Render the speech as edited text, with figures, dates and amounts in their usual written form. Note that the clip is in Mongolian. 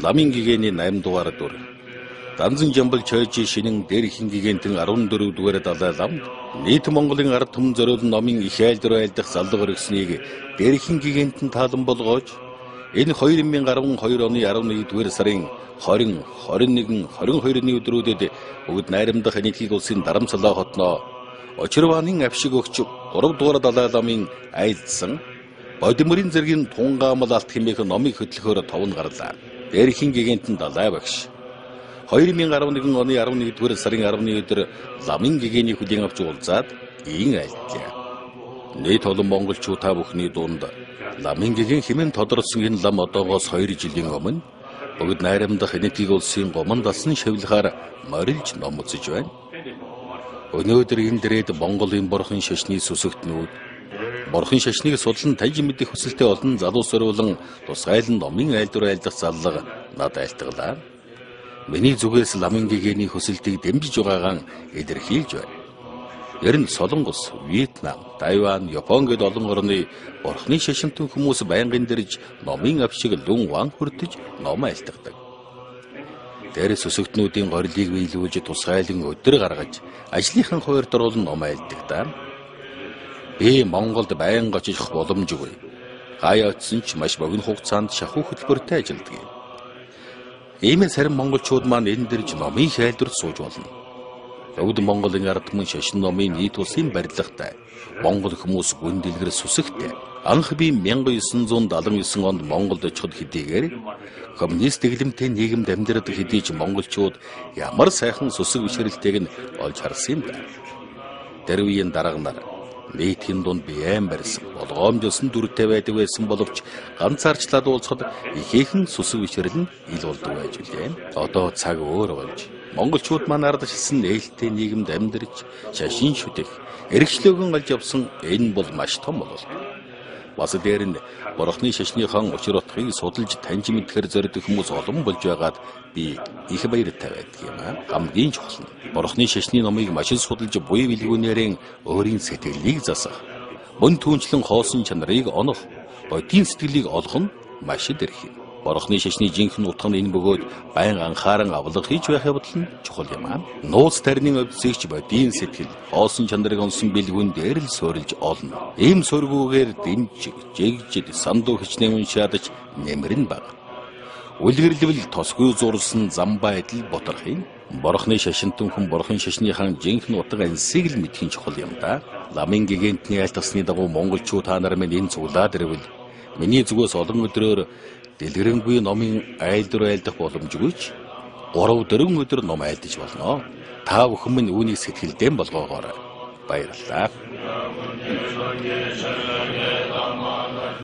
Ламын гэгээний 8 дугаар дүр. Данзан жамбал чойжи шинэн дэрхэн гигантын 14 дугаар Далай ламд нийт Монголын ард түмэн зориулан номын их айлдвар айлдах заллага өргөснийг дэрхэн гигантын таалан болгоож энэ 2012 оны 11 дугаар сарын 20, 21, 22-ны өдрүүдэд бүгд найрамдах Энэтхэг улсын Дарамсалаа хотноо Очирваанын авшиг өгч 3 дугаар Далай ламын айлдсан Бодимөрийн зэргийн тунгаамал алт хэмээх номыг хөтлөхөөр товн гарлаа. Дэрхэн гигантын Далай багш 2011 оны 11 дугаар сарын 10-ны өдөр ламын гэгээний хүлээн авч уулзаад ийн айлтлаа. Нийт олон монголчууд та бүхний дунд ламын гэгээн хэмээн тодорсон энэ лам одоогоос 2 жилийн өмнө бүгд найрамдах Энэтхэг улсын гомонд алсан шавлахаар морилж ном үзэж байна. Өнөөдөр энэ дээрээ Монголын бурхан шашны сүсэгтнүүд бурхан шашныг судлан таньж мэдэх хүсэлтэй олон залуус зориулан тусгайлан номын айлдвар айлдах заллага над айлтгалаа. Миний зүгээс ламын гэгээний хүсэлтийг дэмжиж байгаагаа илэрхийлж байна. Ер нь Солонгос, Вьетнам, Тайван, Япон гээд олон орны бурхны шашинтан хүмүүс байнгын дэрж номын авшиг лүн ван хүртэж ном айлтгадаг. Дээрээс өсөгтнүүдийн горилыг биелүүлж тусгайлан өдөр гаргаж ажлынхан хуваарь дөрвөн ном айлтдаг да. Би Монголд байнга очих боломжгүй. Гаяа очсон ч маш богино хугацаанд шахуу хөтөлбөртэй ажилладаг юм. Иймээс харин монголчууд маань энэ дэрж номын хайлдварт сууж болно. Өвд Монголын ард түмэн шашин номын нийт улсын барилгатай. Монгол хүмүүс гүн дэлгэр сүсэгтэй. Анх би 1979 онд Монголд очиход хэдийгээр коммунист дэглэмтэй нийгэмд амьдардаг хэдий ч монголчууд ямар сайхан сүсэг бишрэлтэйг нь олж харсан юм да. Тэр үеийн дарга нар нийтийн дунд бие барьсан, болгоомжилсан дүртэй байдаг байсан боловч ганцаарчлаад уулзахад ихээхэн сүсэг бишрэл нь ил болдог байж билээ. Одоо цаг өөр болж монголчууд маань ардчилсан нээлттэй нийгэмд амьдарч шашин шүтэх, эрхчлөөгөн олж явсан энэ бол маш том бололт. Бас дээр нь бурхны шашныхан учир утгыг судалж таньж мэдхээр зордох хүмүүс олон болж байгаад би их баяртай байдаг юм аа. Хамгийн чухал нь бурхны шашны номыг маш их судалж буй бэлгүүнээрээ өөрийн сэтгэлийг засах, мөн түүнчлэн хоосон чанарыг онох, бодийн сэтгэлийг олох нь маш дэрх юм. Бурхны шашны жинхэнэ утга нь энэ бөгөөд байнга анхааран авлага хийж байх явдал нь чухал юм аа. Нууц тарины өвдсөгч бодийн сэтгэл, хоосон чанарыг онсон бэлгүүн дээр л суурилж олно. Ийм сөргүүгээр дэмжиг, жигжид, сандуу хичнээн уншаад ч нэмэр нь бага. Үлгэрлэвэл тосгүй зурлсан зам байдал боторх юм. Бурхны шашинтан хүн бурхан шашныхаа жинхэнэ утга ансыг л мэдэх нь чухал юм да. Ламын гигантны айлтгасны дагуу монголчууд та нар минь энэ цуглаад ирвэл миний зүгээс олон өдрөөр дэлгэрэнгүй номын айлдвар айлдах боломжгүй ч 3-4 өдөр ном айлдаж болно. Та бүхэн минь үүнийг сэтгэлдэн болгоогоорой. Баярлалаа.